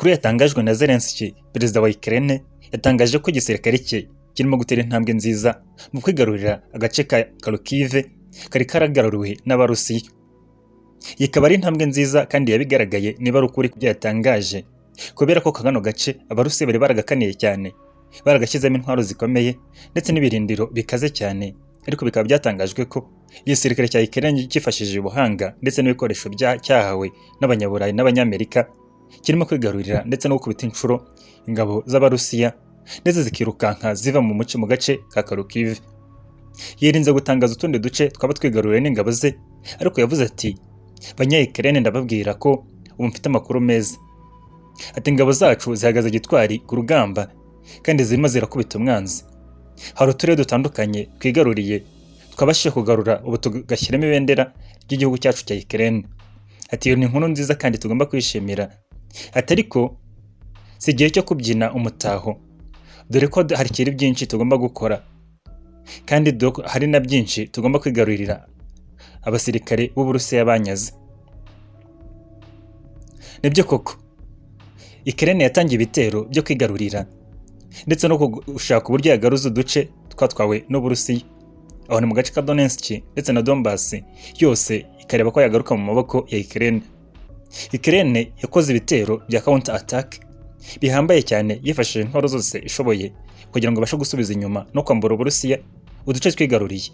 Amakuru yatangajwe na Zelensky, perezida wa Ukraine, yatangaje ko igisirikare cye kirimo gutera intambwe nziza mu kwigarurira agace ka Kharkiv kari karagaruriwe n'Abarusiya. Iyi ikaba ari intambwe nziza kandi yabigaragaye niba ari ukuri kubyo yatangaje, kubera ko kano gace Abarusiya bari baragakaniye cyane, baragashyizemo intwaro zikomeye ndetse n'ibirindiro bikaze cyane, ariko bikaba byatangajwe ko igisirikare cya Ukraine cyifashishije ubuhanga ndetse n'ibikoresho cyahawe n'Abanyaburayi n'Abanyamerika kirimo kwigarurira ndetse no gukubita inshuro ingabo z'Abarusiya, ndetse zikirukanka ziva mu muce mu gace ka Kharkiv. Yirinze gutangaza utundi duce twaba twigaruriwe n'ingabo ze, ariko yavuze ati: "Banya Ukraine, ndababwira ko ubu mfite amakuru meza." Ati: "Ingabo zacu zihagaze gitwari ku rugamba kandi zirimo zirakubita umwanzi. Hari uturere dutandukanye twigaruriye, twabashije kugarura, ubu tugashyiramo ibendera ry'igihugu cyacu cya Ukraine." Ati: "Iyo ni inkuru nziza kandi tugomba kwishimira." Ati: "Ariko si igihe cyo kubyina umutaho, dore ko hakiri byinshi tugomba gukora kandi hari na byinshi tugomba kwigarurira abasirikare b'Uburusiya banyaze." Nibyo koko, Ukraine yatangiye ibitero byo kwigarurira ndetse no gushaka uburyo yagaruza uduce twatwawe n'Uburusiya. Aho ni mu gace ka Donetsk ndetse na Donbass yose, ikareba ko yagaruka mu maboko ya Ukraine. Ukraine yakoze ibitero bya counter attack bihambaye cyane, yifashishije intwaro zose ishoboye kugira ngo ibashe gusubiza inyuma no kwambura Uburusiya uduce twigaruriye.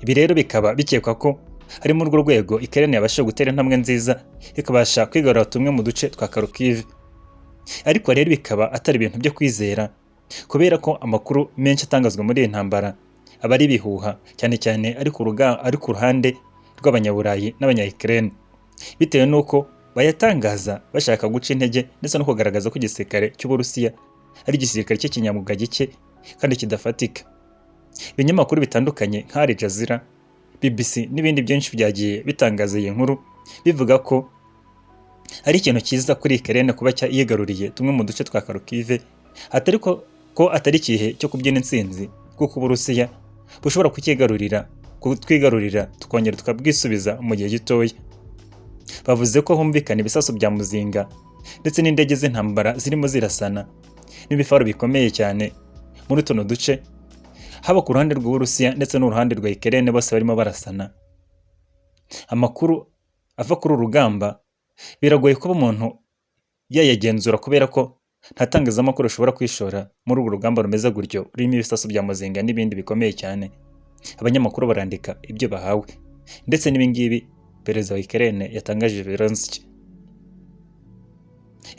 Ibi rero bikaba bikekwa ko ari muri urwo rwego Ukraine yabashije gutera intambwe nziza, ikabasha kwigarurira tumwe mu duce twa Kharkiv. Ariko rero bikaba atari ibintu byo kwizera, kubera ko amakuru menshi atangazwa muri iyi ntambara aba ari ibihuha, cyane cyane ari ku ruhande rw'Abanyaburayi n'Abanya-Ukraine, bitewe n'uko bayatangaza bashaka guca intege ndetse no kugaragaza ko igisirikare cy'Uburusiya ari igisirikare cy'ikinyamwuga gike kandi kidafatika. Ibinyamakuru bitandukanye nka Al Jazeera, BBC n'ibindi byinshi byagiye bitangaza iyi nkuru, bivuga ko ari ikintu cyiza kuri Ukraine kuba yigaruriye tumwe mu duce twa Kharkiv, atari ko atari igihe cyo kubyina intsinzi, kuko Uburusiya bushobora kucyigarurira, kutwigarurira, tukongera tukabwisubiza mu gihe gitoya. Bavuze ko humvikana ibisasu bya muzinga ndetse n'indege z'intambara zirimo zirasana n'ibifaru bikomeye cyane muri tuno duce, haba ku ruhande rw'Uburusiya ndetse n'uruhande rwa Ukraine, bose barimo barasana. Amakuru ava kuri uru rugamba biragoye kuba umuntu yayagenzura, kubera ko nta tangazamakuru rishobora kwishora muri urwo rugamba rumeze gutyo, rurimo ibisasu bya muzinga n'ibindi bikomeye cyane. Abanyamakuru barandika ibyo bahawe, ndetse n'ibingibi perezida wa Ukraine yatangaje Zelensky.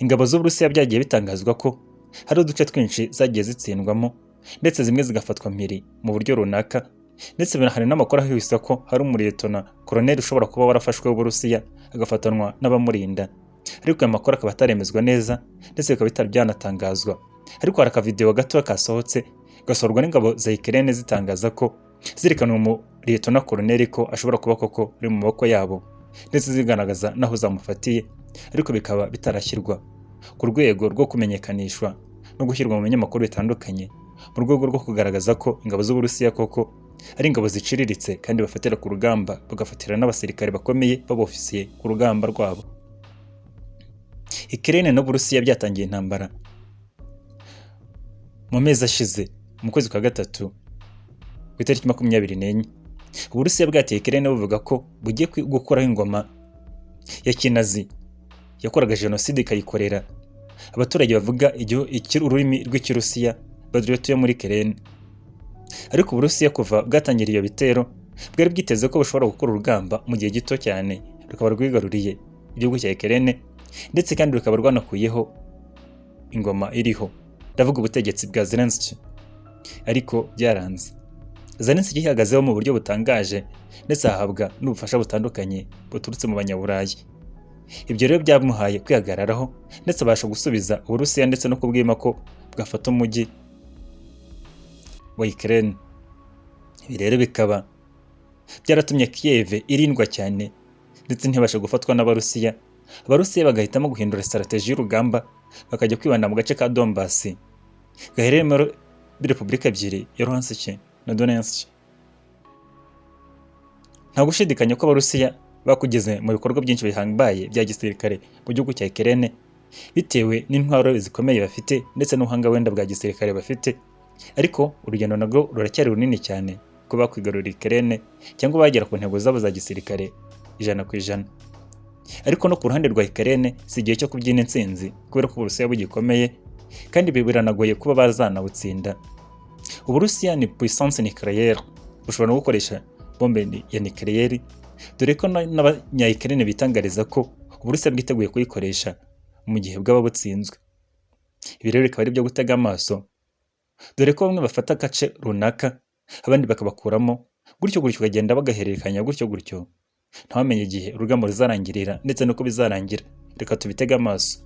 Ingabo z'Uburusiya byagiye bitangazwa ko hari uduce twinshi zagiye zitsindwamo, ndetse zimwe zigafatwa mpiri mu buryo runaka, ndetse hari n'amakuru ahwihwisa ko hari umuliyetona koroneli ushobora kuba warafashwe w'Uburusiya, agafatanwa n'abamurinda, ariko aya makuru akaba ataremezwa neza ndetse bikaba bitari byanatangazwa. Ariko hari akavidewo gato kasohotse, gasohorwa n'ingabo za Ukraine, zitangaza ko zerekana umuliyetona koroneli ko ashobora kuba koko ari mu maboko yabo, ndetse zigaragaza n'aho zamufatiye, ariko bikaba bitarashyirwa ku rwego rwo kumenyekanishwa no gushyirwa mu binyamakuru bitandukanye, mu rwego rwo kugaragaza ko ingabo z'Uburusiya koko ari ingabo ziciriritse kandi bafatira ku rugamba, bagafatira n'abasirikare bakomeye b'abofisiye ku rugamba rwabo. Ukraine n'Uburusiya byatangiye intambara mu mezi ashize, mu kwezi kwa gatatu ku itariki 24. Uburusiya bwateye Ukraine buvuga ko bugiye gukuraho ingoma ya kinazi yakoraga jenoside, ikayikorera abaturage bavuga ururimi rw'Ikirusiya batuye muri Ukraine. Ariko Uburusiya kuva bwatangira iyo bitero bwari bwiteze ko bushobora gukora urugamba mu gihe gito cyane, rukaba rwigaruriye igihugu cya Ukraine, ndetse kandi rukaba rwanakuyeho ingoma iriho, ndavuga ubutegetsi bwa Zelensky, ariko byaranze. Zelensky yihagazeho mu buryo butangaje, ndetse ahabwa n'ubufasha butandukanye buturutse mu Banyaburayi. Ibyo rero byamuhaye kwihagararaho, ndetse abasha gusubiza Uburusiya ndetse no kubwima ko bwafata umujyi wa Ukraine. Ibi rero bikaba byaratumye Kiev irindwa cyane ndetse ntibashe gufatwa n'Abarusiya. Abarusiya bagahitamo guhindura strategy y'urugamba, bakajya kwibanda mu gace ka Donbass gaherereye muri repubulika ebyiri ya Luhansk na Donetsk. Nta gushidikanya ko Abarusiya bakugeze mu bikorwa byinshi bihambaye bya gisirikare mu gihugu cya Ukraine. bitewe n'intwaro zikomeye bafite ndetse n'ubuhanga wenda bwa gisirikare bafite. Ariko urugendo narwo ruracyari runini cyane kuba bakwigarurira Ukraine cyangwa bagera ku ntego zabo za gisirikare 100%. Ariko no ku ruhande rwa Ukraine si igihe cyo kubyina intsinzi, kubera ko Uburusiya bugikomeye kandi ibi biranagoye kuba bazanabutsinda. Uburusiya ni puissance nucléaire, bushobora no gukoresha bombe ya nucléaire, dore ko n'abanya Ukraine bitangariza ko Uburusiya bwiteguye kuyikoresha mu gihe bwaba butsinzwe. Ibi rero bikaba ari ibyo gutega amaso, dore ko bamwe bafata agace runaka, abandi bakabakuramo, gutyo gutyo ukagenda bagahererekanya gutyo gutyo, ntawamenya igihe urugamba ruzarangirira ndetse n'uko bizarangira. Reka tubitege amaso.